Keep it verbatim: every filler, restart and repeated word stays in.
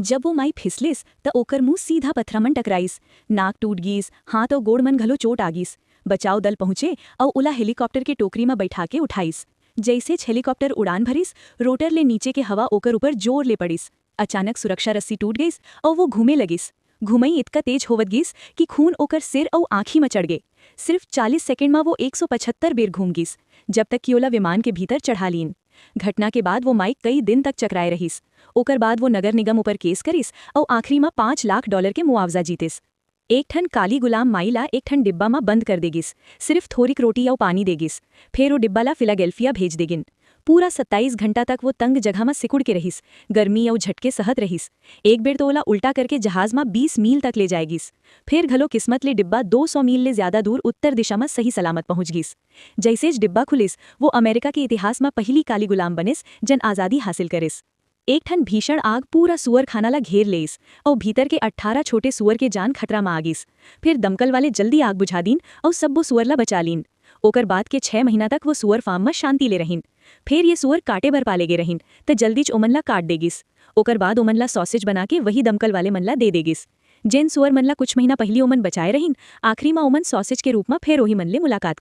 जब वो माई फिसलिस, त ओकर मुंह सीधा पथरा मन टकराइस। नाक टूट गीस, हाथ अउ गोड़ मन घलो चोट आ गीस। बचाव दल पहुंचे अउ ओला हेलीकॉप्टर के टोकरी म बैठा के उठाइस। जइसेच हेलीकॉप्टर उड़ान भरिस, रोटर ले नीचे के हवा ओकर ऊपर जोर ले पड़िस। अचानक सुरक्षा रस्सी टूट गइस अउ वो घूमे लगिस। घुमई इतका तेज होवत गीस कि खून ओकर सिर अउ आंखी म चढ़ गे। सिर्फ चालीस सेकंड म वो एक सौ पचहत्तर बेर घूम गीस, जब तक कि ओला विमान के भीतर चढ़ा लीन। घटना के बाद वो माइक कई दिन तक चकराए रहिस। ओकर बाद वो नगर निगम ऊपर केस करिस अउ आखिरी म पाँच लाख डॉलर के मुआवजा जीतिस। एक ठन काली गुलाम माई ला एक ठन डिब्बा म बंद कर देगिस, सिर्फ थोरिक रोटी अउ पानी देगिस। फेर ओ डिब्बा ला फिलाडेल्फिया भेज देगिन। पूरा सत्ताईस घंटा तक वो तंग जगह म सिकुड़ के रहिस, गर्मी अउ झटके सहत रहिस। एक बेर तो ओला उल्टा करके जहाज म बीस मील तक ले जाए गिस। फेर घलो किस्मत ले डिब्बा दो सौ मील ले ज्यादा दूर उत्तर दिशा म सही सलामत पहुंच गिस। जइसेच डिब्बा खुलिस, वो अमेरिका के इतिहास म पहिली काली गुलाम बनिस, जन आजादी हासिल करिस। एक ठन भीषण आग पूरा सुअर खाना ला घेर लेइस, अउ भीतर के अट्ठारह छोटे सुअर के जान खतरा म आ गिस। फिर दमकल वाले जल्दी आग बुझा दीन अउ सब्बो सुअर ला बचा लीन। ओकर बाद के छह महीना तक वो सुअर फार्म म शांति ले रहिन। फिर ये सुअर काटे बर पाले गे रहिन, त जल्दीच ओमन ला काट दे गिस। ओकर बाद ओमन ला सॉसेज बना के वही दमकल वाले मन ला दे दे गिस। जेन सुअर मन ला कुछ महीना पहिली ओमन बचाए रहिन, आखिरी म ओमन सॉसेज के रूप म फेर ओही मन ले मुलाकात कर